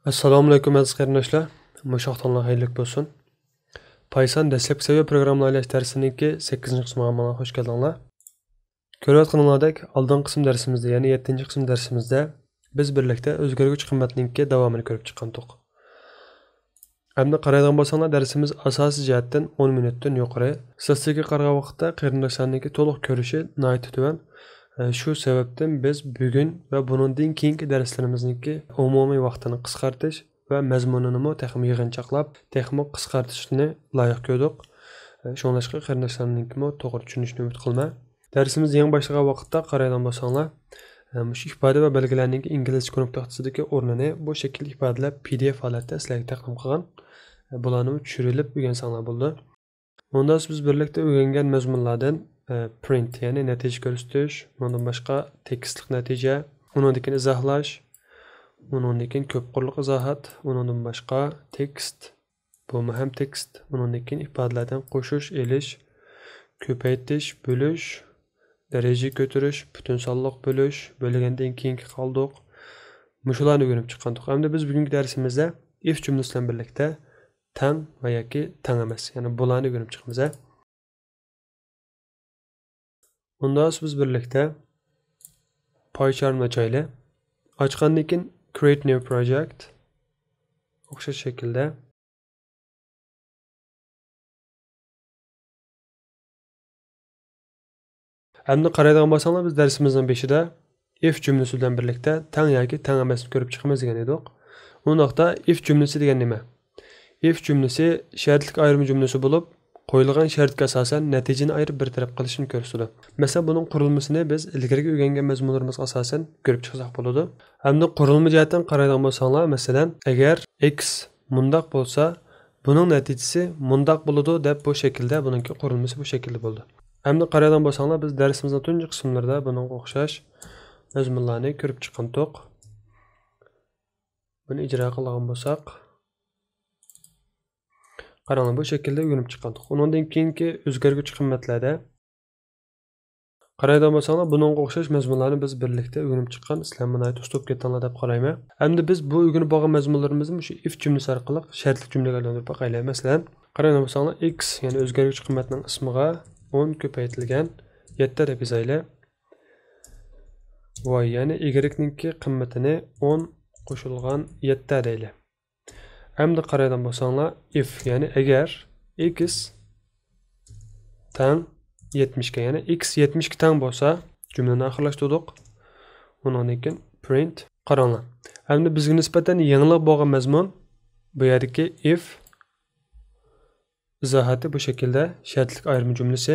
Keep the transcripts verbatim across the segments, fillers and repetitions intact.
ئەسسالامۇئەلەيكۇم ئەزىز قېرىنداشلار. مۇشۇ ۋاقتىڭلار خەيرلىك بولسۇن. پايسان دەسلەپكى سەۋىيە پروگراممىنى ئايلاش دەرسىنىڭكى سەككىزىنچى قىسمىغا ماڭا خۇش كەلدىڭلار. كۆرۈۋاتقىنىڭلاردەك، ئالدىنقى قىسىم دەرسىمىزدە، يەنى يەتتىنچى قىسىم دەرسىمىزدە بىز بىرلىكتە ئۆزگەرگۈچى قىممەتنىڭكى داۋامىنى كۆرۈپ چىققانتۇق. ئەمدى قارايدىغان بولساڭلار، دەرسىمىز ئاساسىي جەھەتتىن ئون مىنۇتتىن يۇقىرى. ئىستاتىستىكىغا قارىغان ۋاقىتتا قېرىنداشلارنىڭكى تولۇق كۆرۈشى ناھايىتى تۆۋەن. ئە، شۇ سەۋەبتىن بىز بۈگۈن ۋە بۇنىڭدىن كېيىنكى دەرسلىرىمىزنىڭكى ئومۇمىي ۋاقتىنى قىسقارتىش ۋە مەزمۇنىنىمۇ تېخىمۇ يىغىنچاقلاپ، تېخىمۇ قىسقارتىشنى لايىق كۆردۇق. ئە، شۇڭلاشقا قېرىنداشلارنىڭكىمۇ توغرا چۈشىنىشىنى ئۈمىد قىلىمەن. دەرسىمىز يېڭى باشلىغان ۋاقىتتا قارايدىغان بولساڭلار، ئە، مۇشۇ ئىپادە ۋە بەلگىلەرنىڭكى ئىنگلىزچە كۇنۇپ تاختىسىدىكى ئورنىنى بۇ شەكىلدە ئىپادىلەپ، پى دى ئېف ھالەتتە سىلەرگە تەقدىم قىلغان. ئە، بۇلارنىمۇ چۈشۈرۈلۈپ ئۆگەنسەڭلار بولىدۇ. ئۇندا بىز بىرلىكتە ئۆگەنگەن مەزمۇنلاردىن، ئە، پرىنت، يەنى نەتىجە كۆرسىتىش، ئۇنىڭدىن باشقا تېكىستلىق نەتىجە، ئۇنىڭدىن كېيىن ئىزاھلاش، ئۇنىڭدىن كېيىن كۆپ قۇرلۇق ئىزاھات، ئۇنىڭدىن باشقا تېكىست، بۇمۇ ھەم تېكىست، ئۇنىڭدىن كېيىن ئىپادىلەردىن قوشۇش، ئېلىش، كۆپەيتىش، بۆلۈش، دەرىجە كۆتۈرۈش، پۈتۈن سانلىق بۆلۈش، بۆلگەندىن كېيىنكى قالدۇق. مۇشۇلارنى ئۆگىنىپ چىققانتۇق. ئەمدى بىز بۈگۈنكى دەرسىمىزدە ئىف جۈملىسى بىلەن بىرلىكتە تەڭ ۋە ياكى تەڭ ئەمەس، يەنى بۇلارنى ئۆگىنىپ چىقىمىز. ئۇندا بىز بىرلىكتە پاي چارتنى ئاچايلى. ئاچقاندىن كېيىن create new project. ئوخشاش شەكىلدە. ئەمدى قارايدىغان بولساڭلار، بىز دەرسىمىزنىڭ بېشىدا ئىف جۈملىسى بىلەن بىرلىكتە تەڭ ياكى تەڭ ئەمەسنى كۆرۈپ چىقىمىز دېگەن ئىدۇق. ئۇنداقتا ئىف جۈملىسى دېگەن نېمە؟ ئىف جۈملىسى شەرتلىك ئايرىم جۈملىسى بولۇپ، قويۇلغان شەرتكە ئاساسەن نەتىجىنى ئايرىپ بىر تەرەپ قىلىشنى كۆرسىتىدۇ. مەسىلەن، بۇنىڭ قۇرۇلمىسىنى بىز ئىلگىرىكى ئۆگەنگەن مەزمۇنلىرىمىزغا ئاساسەن كۆرۈپ چىقساق بولىدۇ. ئەمدى قۇرۇلما جەھەتتىن قارايدىغان بولساڭلار، مەسىلەن، ئەگەر ئىكس مۇنداق بولسا، بۇنىڭ نەتىجىسى مۇنداق بولىدۇ دەپ بۇ شەكىلدە، بۇنىڭكى قۇرۇلمىسى بۇ شەكىلدە بولىدۇ. ئەمدى قارايدىغان بولساڭلار، بىز دەرسىمىزنىڭ تۇنجى قىسىملىرىدا بۇنىڭغا ئوخشاش مەزمۇنلارنى كۆرۈپ چىققانتۇق. بۇنى ئىجرا قىلغان بولساق، قاراڭلار، بۇ شەكىلدە ئۆگىنىپ چىققانتۇق. ئۇنىڭدىن كېيىنكى ئۆزگەرگۈچى قىممەتلەردە قارايدىغان بولساڭلار، بۇنىڭغا ئوخشاش مەزمۇنلارنى بىز بىرلىكتە ئۆگىنىپ چىققان، سىلەرمۇ ناھايىتى ئۇستىلىق كەتتىڭلار دەپ قارايمەن. ئەمدى بىز بۇ ئۆگىنىپ بولغان مەزمۇنلىرىمىزنى مۇشۇ ئىف جۈملىسى ئارقىلىق شەرتلىك جۈملىگە ئايلاندۇرۇپ باقايلى. مەسىلەن، قارايدىغان بولساڭلار، ئىكس، يەنى ئۆزگەرگۈچى قىممەتنىڭ ئىسمىغا ئون كۆپەيتىلگەن يەتتە دەپ يازايلى. ۋاي، يەنى ئىگرېكنىڭكى قىممىتىنى ئون قوشۇلغان يەتتە دەيلى. ئەمدى قارايدىغان بولساڭلار، ئىف، يەنى ئەگەر ئىكس تەڭ يەتمىشكە، يەنى ئىكس يەتمىشكە تەڭ بولسا، جۈملىنى ئاخىرلاشتۇردۇق. ئۇنىڭدىن كېيىن پرىنت. قاراڭلار. ئەمدى بىزگە نىسبەتەن يېڭىلىق بولغان مەزمۇن بۇ يەردىكى ئىف ئىزاھاتى بۇ شەكىلدە، شەرتلىك ئايرىم جۈملىسى.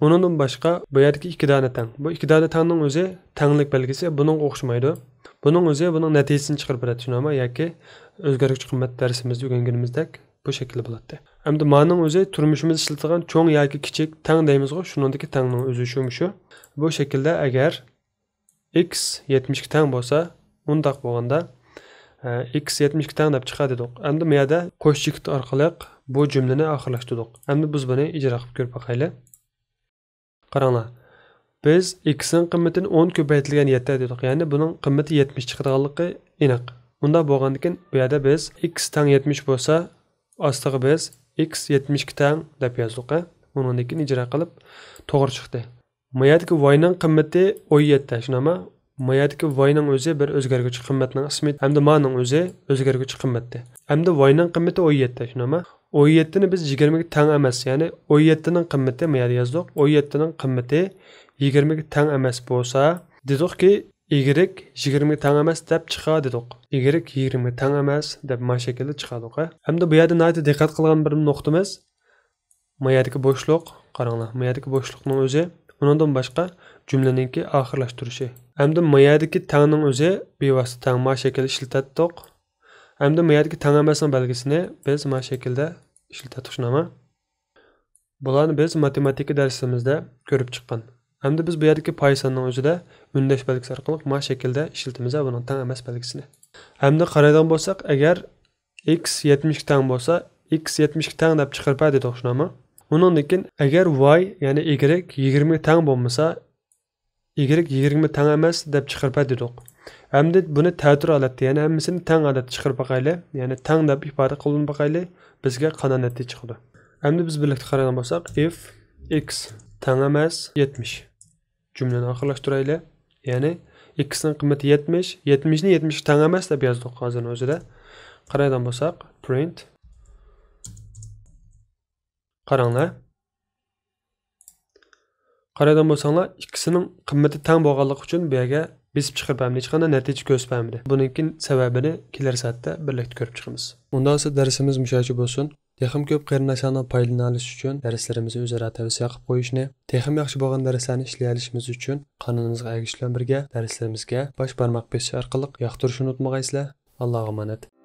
ئۇنىڭدىن باشقا، بۇ يەردىكى ئىككى دانە تەڭ. بۇ ئىككى دانە تەڭنىڭ ئۆزى تەڭلىك بەلگىسى بۇنىڭغا ئوخشىمايدۇ. بۇنىڭ ئۆزى بۇنىڭ نەتىجىسىنى چىقىرىپ بېرەتتى، شۇنداقمۇ؟ ياكى ئۆزگەرگۈچى قىممەت دەرسىمىزدە ئۆگەنگىنىمىزدەك بۇ شەكىلدە بولاتتى. ئەمدى مانىڭ ئۆزى تۇرمۇشىمىزدا ئىشلىتىدىغان چوڭ ياكى كىچىك تەڭ دەيمىزغۇ، شۇنىڭدىكى تەڭنىڭ ئۆزى شۇ، مۇشۇ. بۇ شەكىلدە ئەگەر ئىكس يەتمىشكە تەڭ بولسا، ئۇنداق بولغاندا، ئە، ئىكس يەتمىشكە تەڭ دەپ چىقار دېدۇق. ئەمدى بۇ يەردە قوش چېكىت ئارقىلىق بۇ جۈملىنى ئاخىرلاشتۇردۇق. ئەمدى بىز بۇنى ئىجرا قىلىپ كۆرۈپ باقايلى. قاراڭلار. بىز ئىكسنىڭ قىممىتىنى ئون كۆپەيتىلگەن يەتتە دېدۇق. يەنى بۇنىڭ قىممىتى يەتمىش چىقىدىغانلىقى ئېنىق. ئۇنداق بولغاندىكىن، بۇ يەردە بىز ئىكس تەڭ يەتمىش بولسا، ئاستىغا بىز ئىكس يەتمىشكە تەڭ دەپ يازدۇق، ھە؟ ئۇنىڭدىن كېيىن ئىجرا قىلىپ، توغرا چىقتى. ما يەردىكى ۋاينىڭ قىممىتى ئون يەتتە، شۇنداقمۇ؟ ما يەردىكى ۋاينىڭ ئۆزى بىر ئۆزگەرگۈچى قىممەتنىڭ ئىسمى ھەمدە مانىڭ ئۆزى ئۆزگەرگۈچى قىممەتتى. ئەمدى ۋاينىڭ قىممىتى ئون يەتتە، شۇنداقمۇ؟ ئون يەتتىنى بىز يىگىرمىگە تەڭ ئەمەس، يەنى ئون يەتتىنىڭ قىممىتى، ما يەردە يازدۇق، ئون يەتتىنىڭ قىممىتى يىگىرمىگە تەڭ ئەمەس بولسا، دېدۇقكى، ئىگرېك يىگىرمىگە تەڭ ئەمەس دەپ چىقار دېدۇق. ئىگرېك يىگىرمىگە تەڭ ئەمەس دەپ ما شەكىلدە چىقاردۇق، ھە؟ ئەمدى بۇ يەردە ناھايىتى دىققەت قىلغان بىر نۇقتىمىز، ما يەردىكى بوشلۇق، قاراڭلار، ما يەردىكى بوشلۇقنىڭ ئۆزى، ئۇنىڭدىن باشقا جۈملىنىڭكى ئاخىرلاشتۇرۇشى. ئەمدى ما يەردىكى تەڭنىڭ ئۆزى بىۋاسىتە تەڭ ما شەكىلدە ئىشلىتەتتۇق. ئەمدى ما يەردىكى تەڭ ئەمەسنىڭ بەلگىسىنى بىز ما شەكىلدە ئىشلىتەتتۇق، شۇنداقمۇ؟ بۇلارنى بىز ماتېماتىكا دەرسىمىزدە كۆرۈپ چىققان. ئەمدى بىز بۇ يەردىكى پاي ساننىڭ ئۆزىدە ئۈندەش بەلگىسى ئارقىلىق ما شەكىلدە ئىشلىتىمىز بۇنىڭ تەڭ ئەمەس بەلگىسىنى. ئەمدى قارايدىغان بولساق، ئەگەر ئىكس يەتمىشكە تەڭ بولسا، ئىكس يەتمىشكە تەڭ دەپ چىقىرىپ دېدۇق، شۇنداقمۇ؟ ئۇنىڭدىن كېيىن، ئەگەر ۋاي، يەنى ئىگرېك يىگىرمىگە تەڭ بولمىسا، ئىگرېك يىگىرمىگە تەڭ ئەمەس دەپ چىقىرىپ دېدۇق. ئەمدى بۇنى تەتۈر ھالەتتە، يەنى ھەممىسىنى تەڭ ھالەتتە چىقىرىپ باقايلى. يەنى تەڭ دەپ ئىپادە قىلىپ باقايلى. بىزگە قانداق نەتىجە چىقىدۇ؟ ئەمدى بىز بىرلىكتە قارايدىغان بولساق، if x تەڭ ئەمەس يەتمىش. جۈملىنى ئاخىرلاشتۇرايلى. يەنى x نىڭ قىممىتى يەتمىش، يەتمىشنى يەتمىشكە تەڭ ئەمەس دەپ يازدۇق ھازىرنىڭ ئۆزىدە. قارايدىغان بولساق، print. قاراڭلار. قارايدىغان بولساڭلار، ئىككىسىنىڭ قىممىتى تەڭ بولغانلىقى ئۈچۈن بۇ يەرگە بېسىپ چىقىرىپ بەرمىدى. ھېچقانداق نەتىجە كۆرسىتىپ بەرمىدى. بۇنىڭكىن سەۋەبىنى كېلەر سائەتتە بىرلىكتە كۆرۈپ چىقىمىز. ئۇنداق بولسا دەرسىمىز مۇشۇ يەرگىچە بولسۇن. تېخىمۇ كۆپ قېرىنداشلارنىڭ پايدىلىنالىشى ئۈچۈن دەرسلىرىمىزنى ئۆزئارا تەۋسىيە قىلىپ قويۇشنى، تېخىمۇ ياخشى بولغان دەرسلەرنى ئىشلىيەلىشىمىز ئۈچۈن قانىلىمىزغا ئەگىشىش بىلەن بىرگە دەرسلىرىمىزگە باش بارماق بېسىش ئارقىلىق ياقتۇرۇشنى ئۇنتۇمىغايسىلەر. ئاللاغا ئامانەت.